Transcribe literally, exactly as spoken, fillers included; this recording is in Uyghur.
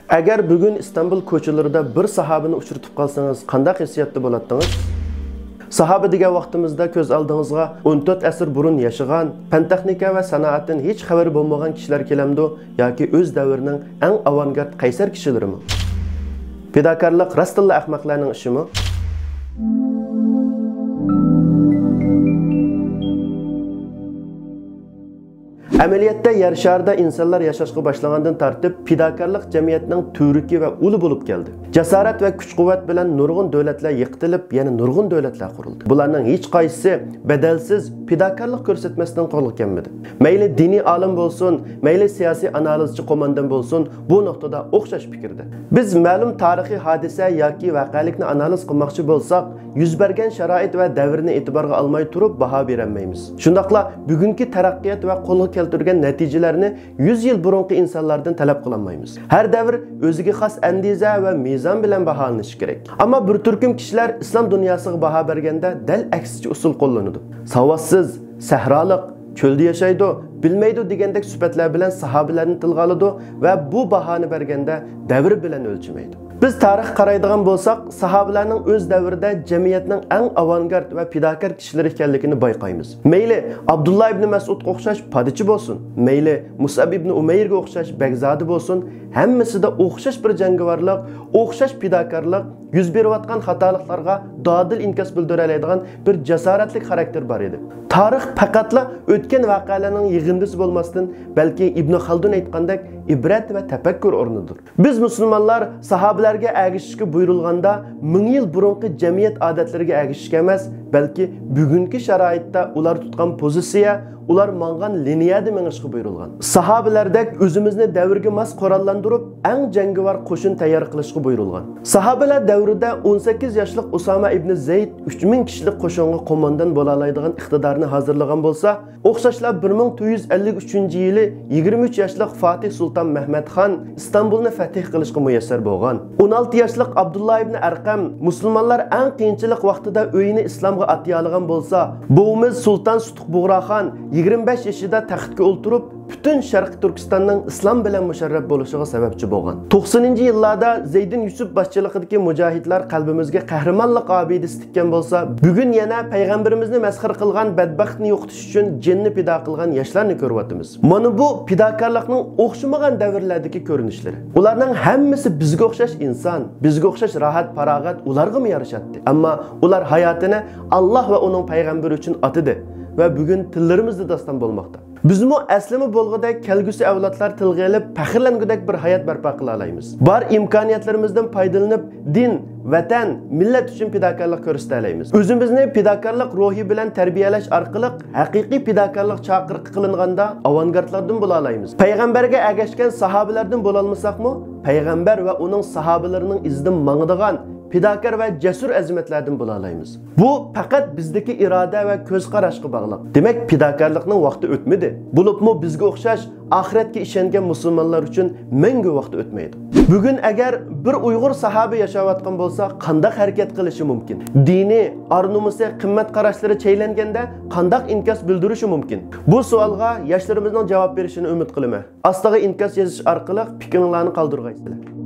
ئەگەر بۈگۈن ئىستانبۇل كوچىلىرىدا بىر ساھابىنى ئۇچرىتىپ قالسىڭىز، قانداق ھېسسىياتتا بولاتتىڭىز؟ ساھابە دېگەن ۋاقتىمىزدا كۆز ئالدىڭىزغا ئون تۆت ئەسىر بۇرۇن ياشىغان، پەن-تېخنىكا ۋە سانائەتتىن ھېچ خەۋىرى بولمىغان كىشىلەر كېلەمدۇ ياكى ئۆز دەۋرىنىڭ ئەڭ ئاۋانگارت قەيسەر كىشىلىرىمۇ؟ پىداكارلىق راستتىنلا ئەخمەقلەرنىڭ ئىشىمۇ؟ ئەمەلىيەتتە يەر شارىدا ئىنسانلار ياشاشقا باشلىغاندىن تارتىپ، پىداكارلىق جەمئىيەتنىڭ تۈۋرۈكى ۋە ئۇلى بولۇپ كەلدى. جاسارەت ۋە كۈچ-قۇۋۋەت بىلەن نۇرغۇن دۆلەتلەر يىقىتىلىپ، يەنە نۇرغۇن دۆلەتلەر قۇرۇلدى. بۇلارنىڭ ھېچقايسىسى بەدەلسىز پىداكارلىق كۆرسەتمەستىن قولغا كەلمىدى. مەيلى دىنىي ئالىم بولسۇن، مەيلى سىياسىي ئانالىزچى قوماندان بولسۇن، بۇ نۇقتىدا ئوخشاش پىكىردە. بىز مەلۇم تارىخىي ھادىسە ياكى ۋەقەلىكنى ئانالىز قىلماقچى بولساق، يۈز بەرگەن شارائىت ۋە دەۋرنى ئېتىبارغا ئالماي تۇرۇپ باھا بېرەلمەيمىز. شۇنداقلا بۈگۈنكى تەرەققىيات ۋە قولغا كەلتۈرگەن نەتىجىلەرنى يۈز يىل بۇرۇنقى ئىنسانلاردىن تەلەپ قىلالمايمىز. ھەر دەۋر ئۆزىگە خاس ئەندىزە ۋە مىزان بىلەن باھالىنىشى كېرەك. ئەمما بىر تۈركۈم كىشىلەر ئىسلام دۇنياسىغا باھا بەرگەندە دەل ئەكسىچە ئۇسۇل قوللىنىدۇ. ساۋاتسىز، سەھرالىق، چۆلدە ياشايدۇ، بىلمەيدۇ دېگەندەك سۈپەتلەر بىلەن ساھابىلەرنى تىلغا ئالىدۇ ۋە بۇ باھانى بەرگەندە دەۋر بىلەن ئۆلچىمەيدۇ. بىز تارىخقا قارايدىغان بولساق، ساھابىلەرنىڭ ئۆز دەۋرىدە جەمئىيەتنىڭ ئەڭ ئاۋانگارت ۋە پىداكار كىشىلىرى ئىكەنلىكىنى بايقايمىز. مەيلى ئابدۇللا ئىبنى مەسئۇدقا ئوخشاش پادىچى بولسۇن، مەيلى مۇسئەب ئىبنى ئۇمەيرگە ئوخشاش بەگزادە بولسۇن، ھەممىسىدە ئوخشاش بىر جەڭگىۋارلىق، ئوخشاش پىداكارلىق، يۈز بېرىۋاتقان خاتالىقلارغا دادىل ئىنكاس بىلدۈرەلەيدىغان بىر جاسارەتلىك خاراكتېر بار ئىدى. تارىخ پەقەتلا ئۆتكەن ۋەقەلەرنىڭ يىغىندىسى بولماستىن، بەلكى ئىبنى خالدۇن ئېيتقاندەك ئىبرەت ۋە تەپەككۇر ئورنىدۇر. بىز مۇسۇلمانلار ساھابىلەرگە ئەگىشىشكە بۇيرۇلغاندا، مىڭ يىل بۇرۇنقى جەمئىيەت ئادەتلىرىگە ئەگىشىشكە ئەمەس، بەلكى بۈگۈنكى شارائىتتا ئۇلار تۇتقان پوزىتسىيە، ئۇلار ماڭغان لىنىيەدە مېڭىشقا بۇيرۇلغان. ساھابىلەردەك ئۆزىمىزنى دەۋرگە ماس قوراللاندۇرۇپ، ئەڭ جەڭگىۋار قوشۇن تەييار قىلىشقا بۇيرۇلغان. ساھابىلەر دەۋرىدە ئون سەككىز ياشلىق ئۇسامە ئىبنى زەيد ئۈچ مىڭ كىشىلىك قوشۇنغا قوماندان بولالايدىغان ئىقتىدارنى ھازىرلىغان بولسا، ئوخشاشلا بىر مىڭ تۆت يۈز ئەللىك ئۈچىنچى يىلى يىگىرمە ئۈچ ياشلىق فاتىھ سۇلتان مەھمەت خان ئىستانبۇلنى فەتھ قىلىشقا مۇيەسسەر بولغان. ئون ئالتە ياشلىق ئابدۇللا ئىبنى ئەرقەم مۇسۇلمانلار ئەڭ قىيىنچىلىق ۋاقتىدا ئۆيىنى ئىسلامغا ئاتىيالىغان بولسا، بوۋىمىز سۇلتان سۇتۇق بۇغراخان يىگىرمە بەش يېشىدا تەختكە ئولتۇرۇپ، پۈتۈن شەرقىي تۈركىستاننىڭ ئىسلام بىلەن مۇشەررەپ بولۇشىغا سەۋەبچى بولغان. توقسىنىنچى يىللاردا زەيدىن يۈسۈپ باشچىلىقىدىكى مۇجاھىدلار قەلبىمىزگە قەھرىمانلىق ئابىدىسى تىككەن بولسا، بۈگۈن يەنە پەيغەمبىرىمىزنى مەسخىرە قىلغان بەدبەختنى يوقىتىش ئۈچۈن جېنىنى پىدا قىلغان ياشلارنى كۆرۈۋاتىمىز. مانا بۇ پىداكارلىقنىڭ ئوخشىمىغان دەۋرلەردىكى كۆرۈنۈشلىرى. ئۇلارنىڭ ھەممىسى بىزگە ئوخشاش ئىنسان، بىزگە ئوخشاش راھەت-پاراغەت ئۇلارغىمۇ يارىشاتتى. ئەمما ئۇلار ھاياتىنى ئاللاھ ۋە ئۇنىڭ پەيغەمبىرى ئۈچۈن ئاتىدى ۋە بۈگۈن تىللىرىمىزدا داستان بولماقتا. بىزمۇ ئەسلىمە بولغۇدەك كەلگۈسى ئەۋلادلار تىلغا ئېلىپ، پەخىرلەنگۈدەك بىر ھايات بەرپا قىلالايمىز. بار ئىمكانىيەتلىرىمىزدىن پايدىلىنىپ، دىن، ۋەتەن، مىللەت ئۈچۈن پىداكارلىق كۆرسىتەلەيمىز. ئۆزىمىزنى پىداكارلىق روھى بىلەن تەربىيەلەش ئارقىلىق ھەقىقىي پىداكارلىق چاقىرىقى قىلىنغاندا ئاۋانگارتلاردىن بولالايمىز. پەيغەمبەرگە ئەگەشكەن ساھابىلەردىن بولالمىساقمۇ، پەيغەمبەر ۋە ئۇنىڭ ساھابىلىرىنىڭ ئىزىدىن ماڭىدىغان پىداكار ۋە جەسۇر ئەزىمەتلەردىن بولالايمىز. بۇ پەقەت بىزدىكى ئىرادە ۋە كۆز قاراشقا باغلىق. دېمەك، پىداكارلىقنىڭ ۋاقتى ئۆتمىدى. بولۇپمۇ بىزگە ئوخشاش ئاخىرەتكە ئىشەنگەن مۇسۇلمانلار ئۈچۈن مەڭگۈ ۋاقتى ئۆتمەيدۇ. بۈگۈن ئەگەر بىر ئۇيغۇر ساھابە ياشاۋاتقان بولسا، قانداق ھەرىكەت قىلىشى مۇمكىن؟ دىنى، ئار-نومۇسى، قىممەت قاراشلىرى چەيلەنگەندە قانداق ئىنكاس بىلدۈرۈشى مۇمكىن؟ بۇ سوئالغا ياشلىرىمىزنىڭ جاۋاب بېرىشىنى ئۈمىد قىلىمەن. ئاستىغا ئىنكاس يېزىش ئارقىلىق پىكرىڭلارنى قالدۇرغايسىلەر.